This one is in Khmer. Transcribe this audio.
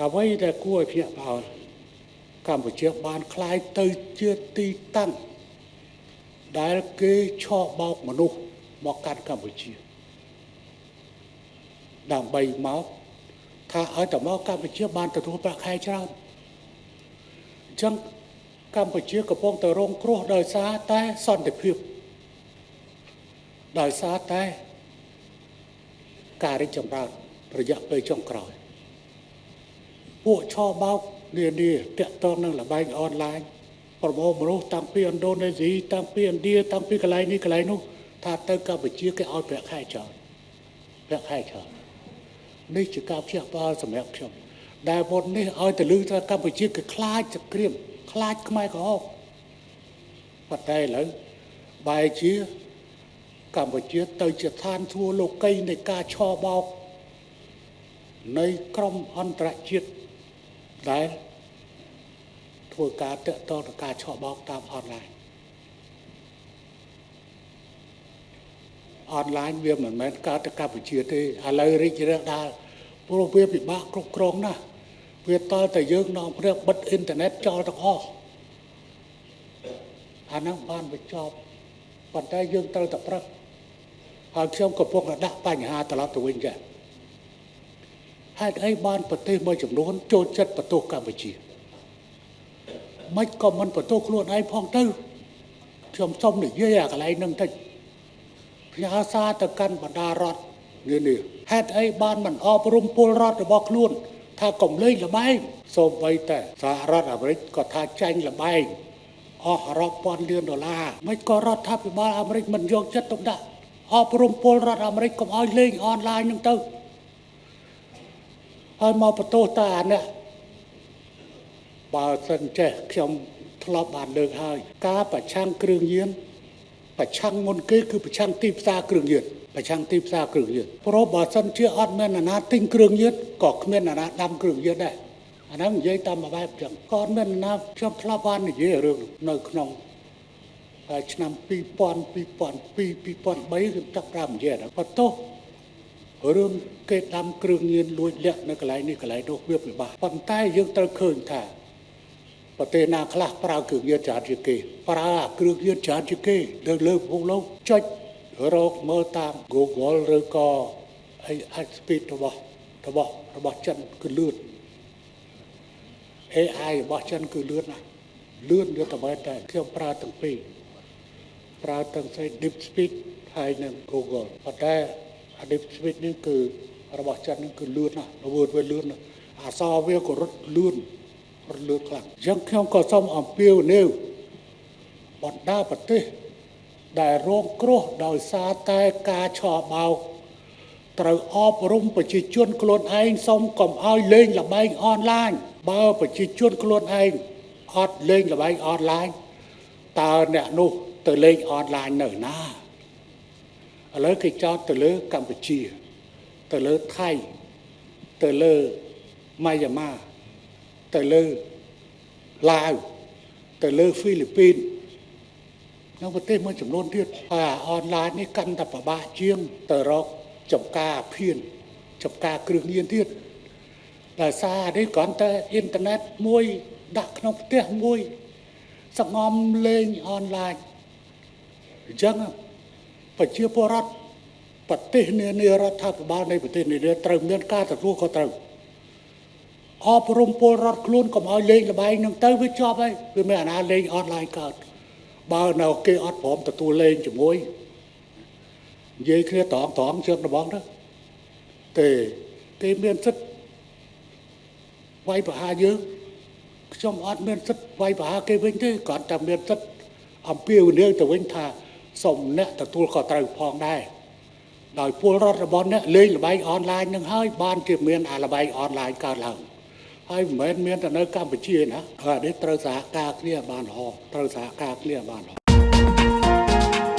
អ្វីដែលគួរឲ្យភ្ញាក់ផ្អើលកម្ពុជាបានក្លាយទៅជាទីតាំងដែលគេឆបោកមនុស្សមកកាន់កម្ពុជាដើម្បីមកថាឲ្យតែមកកម្ពុជាបានទទួលប្រាក់ខែច្រើនអញ្ចឹងកម្ពុជាកំពុងតែរងគ្រោះដោយសារតែសន្តិភាពដោយសារតែការរីកចម្រើនរយៈពេលចុងក្រោយពួកឆបោកនានាតាក់ទងនឹងល្បែងអនឡាញប្រមូលមនុស្សតាំងពីឥណ្ឌូនេស៊ីតាំងពីឥណ្ឌាតាំងពីកន្លែងនេះកន្លែងនោះថាទៅកម្ពុជាគេឲ្យប្រាក់ខែច្រើនប្រាក់ខែច្រើននេះជាការភ្ញាក់ផ្អើលសម្រាប់ខ្ញុំដែលមុននេះឲ្យទៅលឺថាកម្ពុជាគេខ្លាចសង្គ្រាមខ្លាចខ្មែរក្រហមប៉ុន្តែឥឡូវបែរជាកម្ពុជាទៅជាឋានសួគ៌លោកីនៃការឆបោកនៃក្រុមអន្តរជាតិដែលធ្វើការតាក់ទងនឹងការឆបោកតាមអនឡាញអនឡាញវាមិនមែនកើតទៅកម្ពុជាទេឥឡូវរីករាលដាលព្រោះវាពិបាកគ្រប់គ្រងណាស់វាតតែយើងនាំគ្នាបិទអ៊ីនធឺណិតចោលទាំងអស់អាហ្នឹងបានបញ្ចប់ប៉ុន្តែយើងត្រូវតែប្រឹកហើយខ្ញុំកំពុងតែដាក់បញ្ហាត្រឡប់ទៅវិញចា៎ហេតុអីបានប្រទេសមួយចំនួនចូលចិត្តបន្ទោសកម្ពុជាមិនក៏មិនបន្ទោសខ្លួនឯងផងទៅខ្ញុំសូមនិយាយអាកន្លែងហ្នឹងតិចផ្ញើសារទៅកាន់បណ្ដារដ្ឋនានាហេតុអីបានមិនអប់រំពលរដ្ឋរបស់ខ្លួនថាកុំលេងល្បែងសូម្បីតែសហរដ្ឋអាមេរិកក៏ថាចាញ់ល្បែងអស់រាប់ពាន់លានដុល្លារមិនក៏រដ្ឋាភិបាលអាមេរិកមិនយកចិត្តទុកដាក់អប់រំពលរដ្ឋអាមេរិកកុំឲ្យលេងអនឡាញហ្នឹងទៅហើយមកបន្ទោសតាអាអ្នកបើសិនចេះខ្ញុំធ្លាប់បានលើកហើយការប្រឆាំងគ្រឿងញៀនប្រឆាំងមុនគេគឺប្រឆាំងទីផ្សារគ្រឿងញៀនប្រឆាំងទីផ្សារគ្រឿងញៀនព្រោះបើសិនជាអត់មានអាណាទិញគ្រឿងញៀនក៏គ្មានអាណាដាំគ្រឿងញៀនដែរអាហ្នឹងនិយាយតាមមួយបែបចឹងក៏អត់មានអាណាខ្ញុំធ្លាប់បាននិយាយរឿងនៅក្នុងឆ្នាំ2000 2002 2003ខ្ញុំចាប់ផ្ដើមនិយាយហ្នឹងបន្ទោសរឿងគេដាំគ្រឿងញៀនលួចលាក់នៅកន្លែងនេះកន្លែងនោះវាពិបាកប៉ុន្តែយើងត្រូវឃើញថាប្រទេសណាខ្លះប្រើគ្រឿងញៀនច្រើនជាងគេប្រើអាគ្រឿងញៀនច្រើនជាងគេលើលើពិភពលោកចុចរកមើលតាម Google ឬក៏អីអាច speed របស់ចិនគឺលឿន AI របស់ចិនគឺលឿនណាស់លឿនយកតែមែនតែខ្ញុំប្រើទាំងពីរប្រើទាំងស្អី Deep Speed ហើយនិង Google ប៉ុន្តែ Deep Speed នេះគឺរបស់ចិននេះគឺលឿនណាស់លឿនវាលឿនណាស់អក្សរវាក៏រត់លឿនរត់លឿនខ្លាំងអញ្ចឹងខ្ញុំក៏សូមអំពាវនាវបណ្ដាប្រទេសដែលរងគ្រោះដោយសារតែការឆបោកត្រូវអប់រំប្រជាជនខ្លួនឯងសូមកុំឲ្យលេងល្បែងអនឡាញបើប្រជាជនខ្លួនឯងអត់លេងល្បែងអនឡាញតើអ្នកនោះទៅលេងអនឡាញនៅណាឥឡូវគេចោទទៅលើកម្ពុជាទៅលើថៃទៅលើម៉ាយ៉ាម៉ាទៅលើឡាវទៅលើហ្វីលីពីននៅប្រទេសមួយចំនួនទៀតហើយអនឡាញនេះកាន់តែពិបាកជាងទៅរកចំការភៀនចំការគ្រឿងញៀនទៀតដោយសារនេះគ្រាន់តែអ៊ីនធឺណិតមួយដាក់ក្នុងផ្ទះមួយសងំលេងអនឡាញអញ្ចឹងប្រជាពលរដ្ឋប្រទេសនានារដ្ឋាភិបាលនៃប្រទេសនានាត្រូវមានការទទួលខុសត្រូវអប់រំពលរដ្ឋខ្លួនកុំឲ្យលេងល្បែងនឹងទៅវាចប់ហើយវាមានអាណាលេងអនឡាញកើតបើនៅគេអត់ព្រមទទួលលេងជាមួយនិយាយគ្នាត្រង់ជើងដបងទៅទេគេមានសិទ្ធិវាយប្រហារយើងខ្ញុំអត់មានសិទ្ធិវាយប្រហារគេវិញទេគ្រាន់តែមានសិទ្ធិអំពាវនាវទៅវិញថាសូមអ្នកទទួលខុសត្រូវផងដែរដោយពលរដ្ឋរបស់អ្នកលេងល្បែងអនឡាញនឹងហើយបានជាមានអាល្បែងអនឡាញកើតឡើងហើយមិនមែនមានតែនៅកម្ពុជាណាហើយនេះត្រូវសហការគ្នាបានល្អត្រូវសហការគ្នាបានល្អ